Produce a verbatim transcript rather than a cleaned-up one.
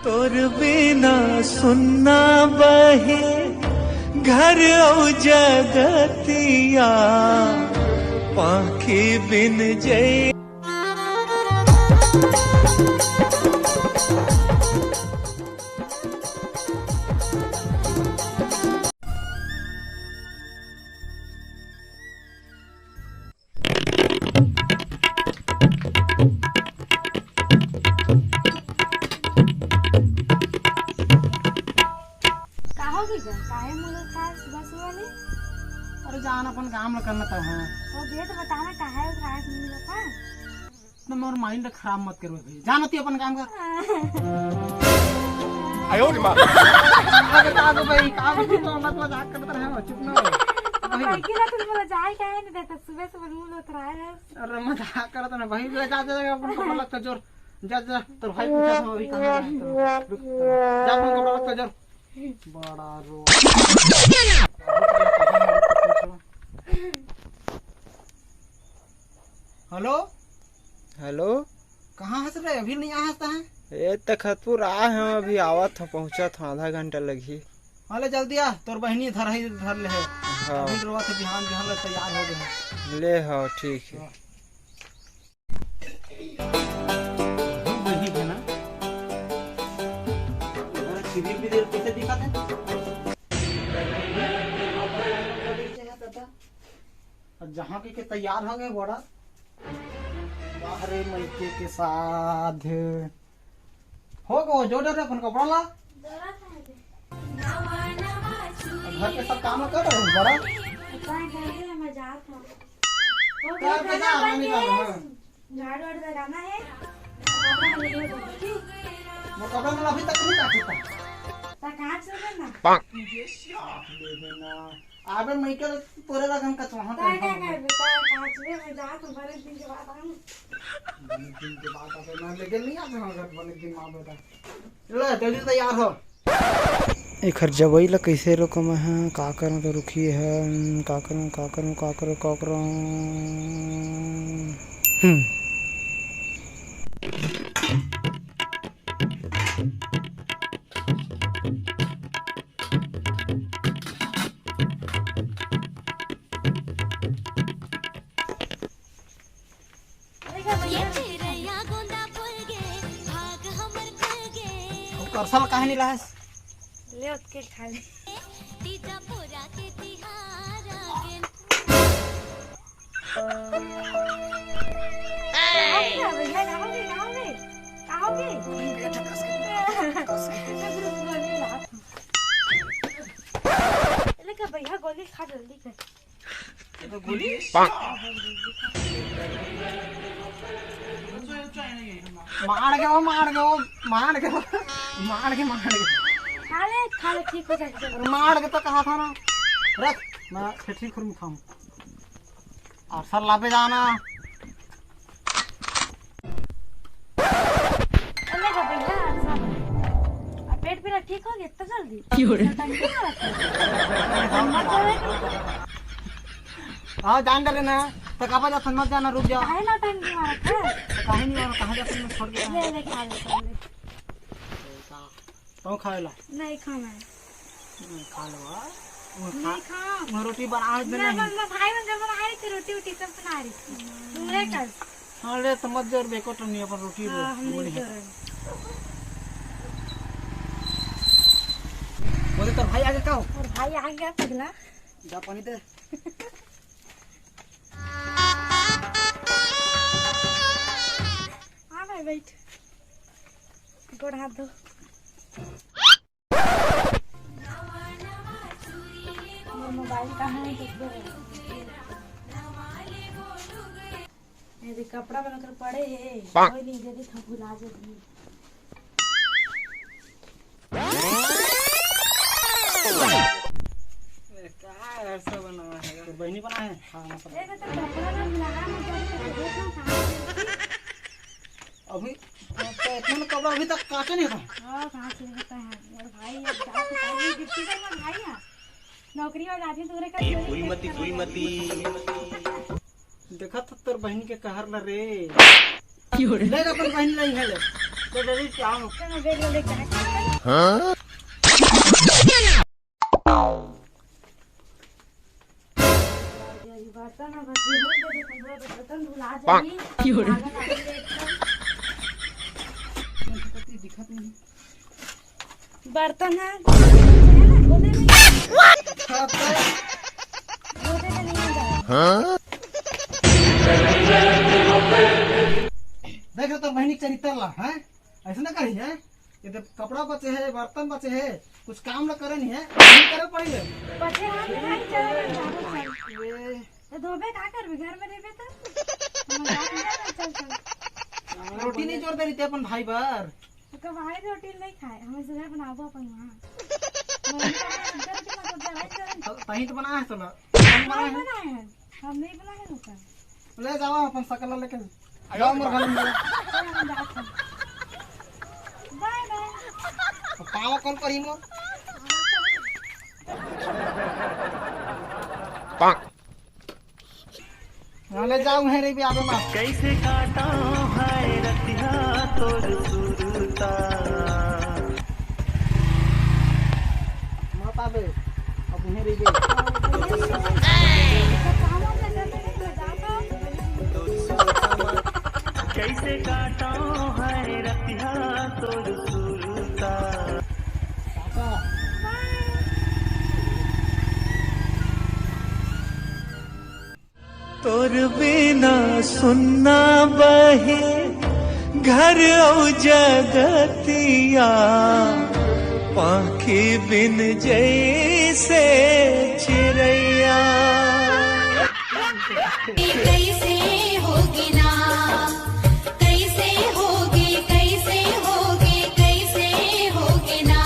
तोर बिना सुन्ना बहे घर अउ जगतिया, पाँखी बिन जय। का हो गई गा? काहे मुंह लटकाए सुबह सुबह ले? अरे जान, अपन काम ल करना त है। तो दे तो बताना काहे लटकाए मुंह लटका? ना मोर माइंड खराब मत करबे भाई, जान ती अपन काम कर। आयो रे माँ। अबे का गो भाई, का गो, तू तो मत मजाक करत रहे हो, चुप ना हो। भाई की ना, तू बोला जाए काहे नहीं देता, सुबह सुबह मुंह लटकाए है। अरे मजाक करत ना भाई, ले जा, जा, जा, अपन कपड़ा लत्ता जोर। जा, जा, तोर भाई पूछा था अभी कहाँ है तो। रुक, जा, अपन कपड़ा लत्ता जोर। बड़ा रो। हेलो। हेलो। कहाँ हस रे? अभी नहीं आ हस तहाँ? ए, तखतपुर आ है, अभी आवत हूँ, पहुँचत हूँ, आधा घंटा लगही। हाँ, ले जल्दी आ, तोर बहिनी धर है, धर ले है। हाँ। अभी रोवा से बिहान, बिहान ले तैयार हो गए हैं। ले, हाँ, ठीक है। हाँ। वही है ना? जरा सिविल भी दे, कैसे दिखाते हैं? और जहाँ के, के तैयार हो गए बड़ा। बाहरे मइके के साथ हो गो, जो डर अपन कपड़ा ला। घर के सब काम कर रहे बड़ा। कर दे ना, आराम निकाल, हाँ। झाड़ वाड़ लगाना है। वो कपड़ा में अभी तक नहीं काटे था। ता कांच ले लेना। कांच ले लेना। अबे मैं कल तोरे लगन का चुहा ता का करबे? ता कांच ले, मैं जा तो बड़े दिन के बाद आऊं। बड़े दिन के बाद आते ना, लेकिन नहीं आते हम घर बड़े दिन में बेटा। ले, जल्दी तैयार हो। एखर जवई ला कइसे रोकंव मैं ह? का करंव त रुकही ह, का करंव, का करंव, का करंव, का करंव? हम्म। अरे का भैया? ये चिरैया गोंदा फूल गे, भाग हमर खुल गे। वो करसल काहे नहीं लायस? ले, ओतके खा ले। तीजा पोरा के तिहार आ गे। का हो गया भैया? का हो गया? का हो गया? का हो गया? ले का भैया, गोली खा जल्दी कर। तो गोली? मार के वो, मार के वो, मार के वो, मार के, मार के। खा ले, खा ले, ठीक हो जाएगा। अरे मार के तो कहा था ना। रख, मैं ठेठी खुरमी खाऊं। और सर लाबे जाना। अरे का भैया, आ पेट पीरा ठीक हो गया इतना जल्दी? क्यों रे? नौटंकी मारत है। मत जावे। हाँ, जान डरे ना। तो कापा जा, मत जाना, रुक जा। काहे नौटंकी मारत है? तो काहे नहीं मारा, कहाँ जा, मैं छोड़ के ले, ले, खा ले, खा ले। तो खाएला? नहीं खाना है। नहीं, खा लो, हाँ। वो खा-, नहीं खा। वो रोटी बना दे ना, नहीं। बस, बस, भाई, बस, बस, भाई, तो रोटी, वोटी सब बना रही। तू रे कर। हाँ, ले, तो मत जोर, बेको तो नहीं, अपन रोटी हाँ, रो-, हम नहीं बोले हैं। जोर। बोले, तो भाई आगे का हो? और भाई आ गया पगला। जा पानी दे। हाँ भाई, बैठ। गोड़ हाथ धो। मोर मोबाइल कहाँ है, देख दो। ये देख, कपड़ा में ओकर पड़े हे। कोई नहीं, दे दे, था भुला जाही। ए, का ऐसा बनावा है? तोर बहिनी बनाए हे? हाँ, मतलब। ए, तो कपड़ा में लगा, मैं जल्दी से देखना था। अभी तो इतना में कपड़ा अभी तक काटे नहीं था। हाँ, कहाँ से होता है? और भाई, अब जाके भाई, गिट्टी का ना भाई है। नौकरी वाला आदमी तोरे का ये पूरी मती, पूरी मती। देखा था तोर बहन के कहर ला रे। क्यों रे? ले अपन बहन लाई है ले। चलो, बैग ले लेके आए। बर्तन है, धोने में। धोने में नहीं आ रहा है। देख तो बहिनी के चरित्र ला, हैं? ऐसे ना करी है। ये तो कपड़ा बचे है, बर्तन बचे है, कुछ काम ना करे नहीं है, नहीं करे पड़ी है। बचे हाथ में नहीं चले, जाओ, चल। ये तो धोबे का करबे, घर में रहबे तो? हम बाहर नहीं जाबे, चल, चल। रोटी नहीं जोर दे रही थी अपन भाई बर। तो कब भाई रोटी नहीं खाए, हम इसे घर बनाबो अपन वहाँ। मम्मी का घर के मतलब जरा ही जरा तो तहीं तो बना है, चलो। हम बना कौन है। बनाए हैं? हम नहीं बनाए हैं ओकर। ले जाओ अपन सकल लेके। जाओ मोर घर में। चल, हम जाते हैं। बाय बाय। तो पावा कौन पड़ी मोर? हाँ, ले जाओ, है रे भी आवे माँ। कैसे काटा है रतिया तोर सुरता। मत आवे, अब उन्हें रे भी। कैसे काटा है रतिया तोर सुरता। तोर बिना सुन्ना बहे घर अउ जगतिया, पाखी बिन जैसे चिरैया। कैसे होगी ना, कैसे होगी, कैसे होगी, कैसे होगी ना।